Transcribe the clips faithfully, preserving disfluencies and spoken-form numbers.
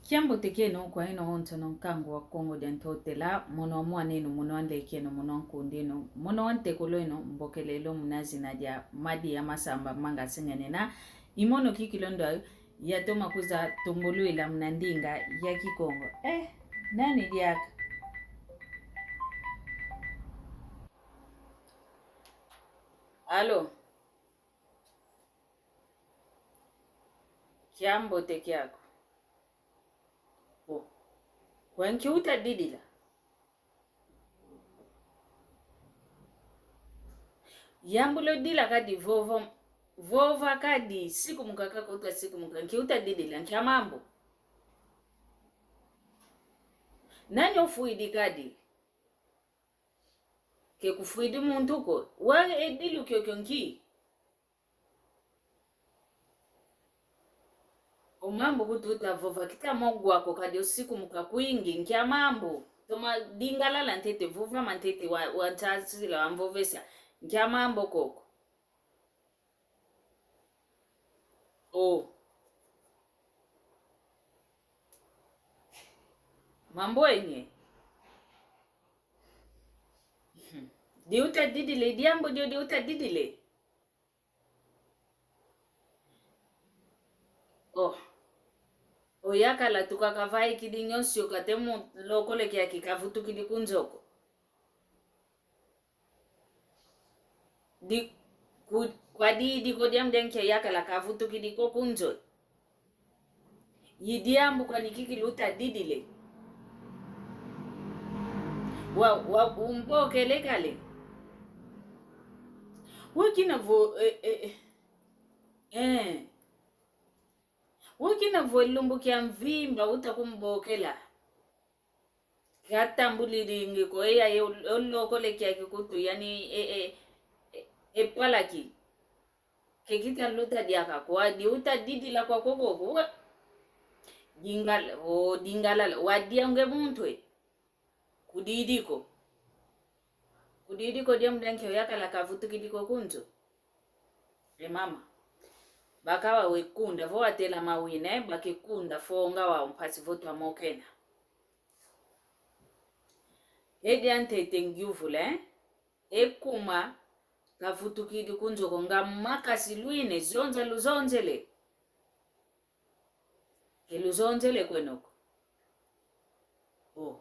Kiambote kieno kwa eno onsono nkangu wa Kongo dia Ntotela, mono wa mwan'eno, mono wa nlek'eno, mono wa nkund'eno, mono wa ntekol'eno, mbokelelo muna zina dia Madi ya Masamba Manga Sengenena, i mono kikilu ndo yatoma kwiza tumbulwila muna ndinga ya Kikongo. Eh, nani diaka? Alo? Kiambote kiaku. O. Kwa nki utadidila? Yambula odila kadi vova, vova kadi sikumuka kaka uta sikumuka. Nki utadidila, nkia mambu? Nani ofwidi kadi? Ke kufwidi muntu ko. Wa edilu kiokio nki? O mambu kutu utavova kita mogwa ko kadi osikumuka kwingi, nkia mambu? Toma dingalala ntete, vova mantete wa, wa ntasila wa mvovesa. Nkia mambu koko? O. Mambu enye. Di utadidile, diambu dio di utadidile. O. Oyakala tuka kavaikidi nyonso kate mu lokole kiaki kavutukidi ku nzo ko. Di, ku, kwa didi ko diambu dia nkia yakala kavutukidi ko ku nzo. I diambu kwani kikilu utadidile. Wa, wa, umbokele kale. Wekina vo, eh, eh, eh. Eh. Wekina vo lumbu kia mvimba utakumbokela. Katambulidingi ko, eya ye ol-, olokole kiaki kutu, yani, e, e, e, e palaki. Ke kita luta diaka kwa di utadidila kwa koko, kwa. Dingala, o, dingala, wadia nge muntu e. Kudidi ko. Kudidi ko diambu dia nkia oyakala kavutukidi ko ku nzo. E mama. Bakawa wekunda, vo watela mawine, bakekunda fonga wa mpasi vo twamokena. Edi antete ngiuvule, e kuma kavutukidi ku nzo ko nga makasi lwine, zonza luzonzele. Ke luzonzele kweno ko. O.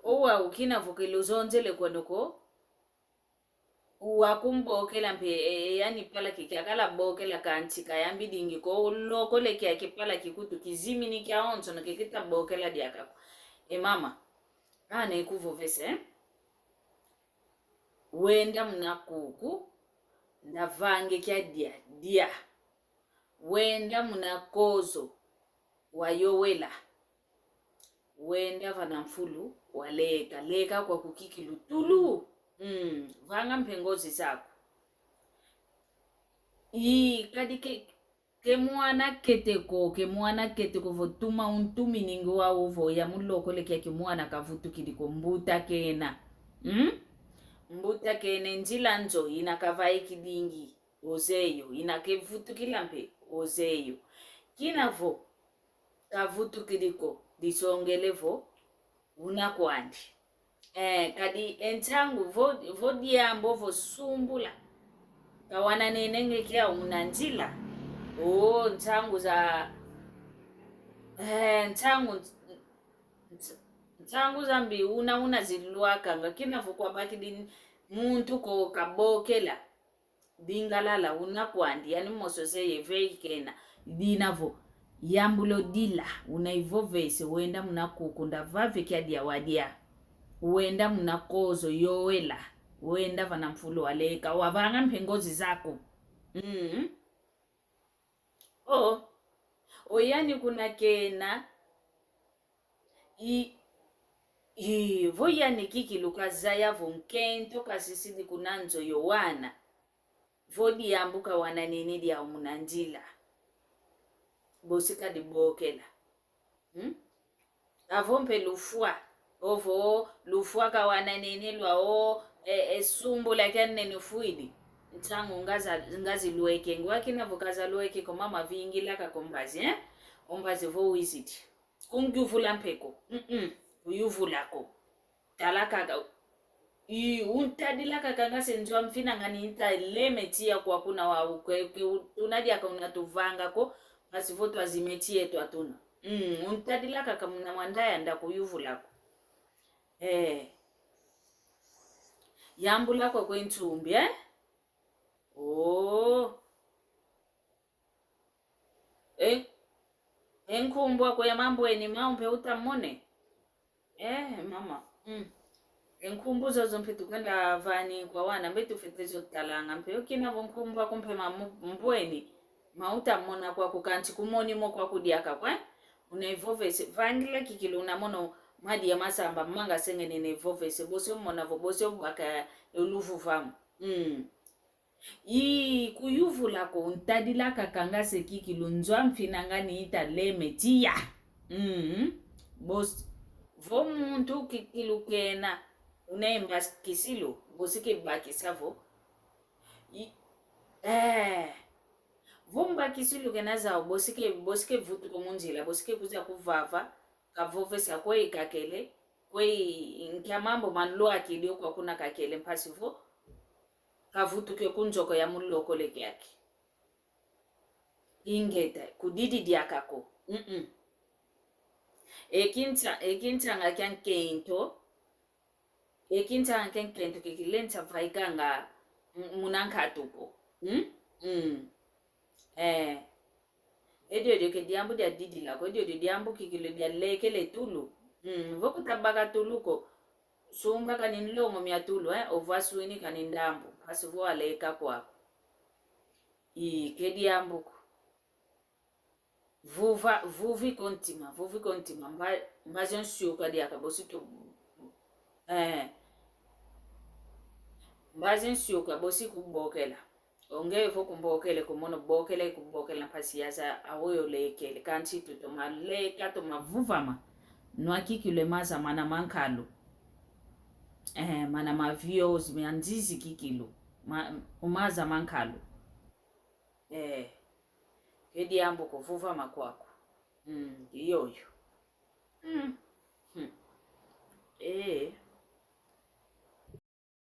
Owa ukina vo ke luzonzele kweno ko. Uwa kumbokela mpe, e, e, yani palaki kiakala bokela kansi kayambidingi ko, lokole kiaki palaki kutu kizimini kiawonsono ke kita bokela diaka ko. E mama, ana ikuvovese, eh? Wenda muna kuku, nda vange kiadia, dia. Wenda muna kozo, wayowela. Wenda vana mfulu, waleka, leka kwa kukikilu tulu. Mm, vanga mpe ngozi zaku. Ii, kadi ke, ke mwana kete ko, ke mwana kete ko vo tuma untuminingi wau vo yamulokole kiaki mwana kavutukidi ko, mbuta kena. Mm? Mbuta kena, nzila nzo ina kavaikidingi. Ozeyo, ina kevutukila mpe, ozeyo. Kina vo kavutukidi ko, disongele vo una kwandi. Eh, kadi e nsangu vo, vo diambu vo sumbula. Kawananenenge kiau muna nzila. O, nsangu za, eh, nsangu, ns-, ns-, nsangu zambi una, una zilwakanga. Kina vo kwabakidi muntu ko kabokela. Dingalala, una kwandi, yani moso zeye vei kena. Dina vo, yambula odila, una ivovese, wenda muna kuku, nda vave kiadia wadia. Wenda muna kozo, yowela. Wenda vana mfulu waleka, wavanga mpe ngozi zaku. Mm. O. O yani kuna kena. I, i, vo yani kikilu kazaya vo nkento kasisidi kuna nzo yo wana. Vo diambu kawananene diau muna nzila. Bosi kadibokela. Hmm? Avo mpe lufwa. Ovo lufwa kawananene lwau, e, e, sumbula kianene fwidi. Nsangu ngaza, ngazilweke. Ngwakina vo kazalweke ko mama vingila ka ko mbazi, eh? O mbazi vo wizidi. Kungyuvula mpe ko. Mm-mm. Kuyuvula ko. Tala kaka. I, untadila kaka nga se nzo a mfinangani ita leme tiya kwa kuna wa ukwe, ke u-, tuna diaka unatuvanga ko, mpasi vo twazime tiye twatuna. Mm, untadila kaka muna mwanda yanda kuyuvula ko. Eh. Yambula kwa kwe ntumbi, eh? Oh. E, e nkumbu akwe ya mambweni mau mpe utamone. Eh, mama. Mm. E nkumbu zozo mpe tukwenda vani kwa wana mpe tufete zo talanga mpe. Okina vo nkumbu aku mpe mamu-, mbweni. Mau utamona kwaku kanti kumoni mo kwaku diaka kwe. Unaivovese. Vangila kikilu unamono madi ya masamba manga sengene naivovese. Bosi omona vo bosi obaka e luvu vamu. Mm. I kuyuvula ko untadila kaka nga se kikilu nzo a mfinangani ita leme tiya. Mm. Bosi, vo muntu kikilu kena, unaimba kisilu, bosi kibakisa vo. I, eh. Vo mbakisilu kena zau, bosi ke, bosi kevutuka mu nzila, bosi kekuza kuvava, kavovesa kwe ikakele, kwe i-, nkia mambu manlwakidi kwa kuna kakele mpasi vo kavutuke ku nzoko ya mulokole kiaki. Ingeta, kudidi diaka ko. Mm-mm. E kinta-, e kintanga kia nkento, e kintanga kia nkento ke kilensa vaikanga m-, muna nkatu ko. Mm? Mm. Eh. Ediodio ke diambu dia didila ko, ediodio diambu kikilu dia lekele tulu. Mm, vo kutabaka tulu ko, sumba kani nlongo mia tulu, eh, ovwa swini kani ndambu, mpasi vo aleka kwaku. I, ke diambu ko. Vuva, vuvi ko ntima, vuvi ko ntima, mba, mbazi nsiuka diaka bosi tu, eh, mbazi nsiuka bosi kubokela. Onge vo kumbokele, kumono bokele, kubokela mpasi yaza awoyo lekele. Kanti tutoma leka, toma vuvama. Nwa kikilu e maza mana mankalu. Eh, mana maviozi, mia nzizi kikilu. Ma, o maza mankalu. Eh, ke diambu ko, vuvama kwaku. Mm, iyoyo. Mm. Hmm. Eh.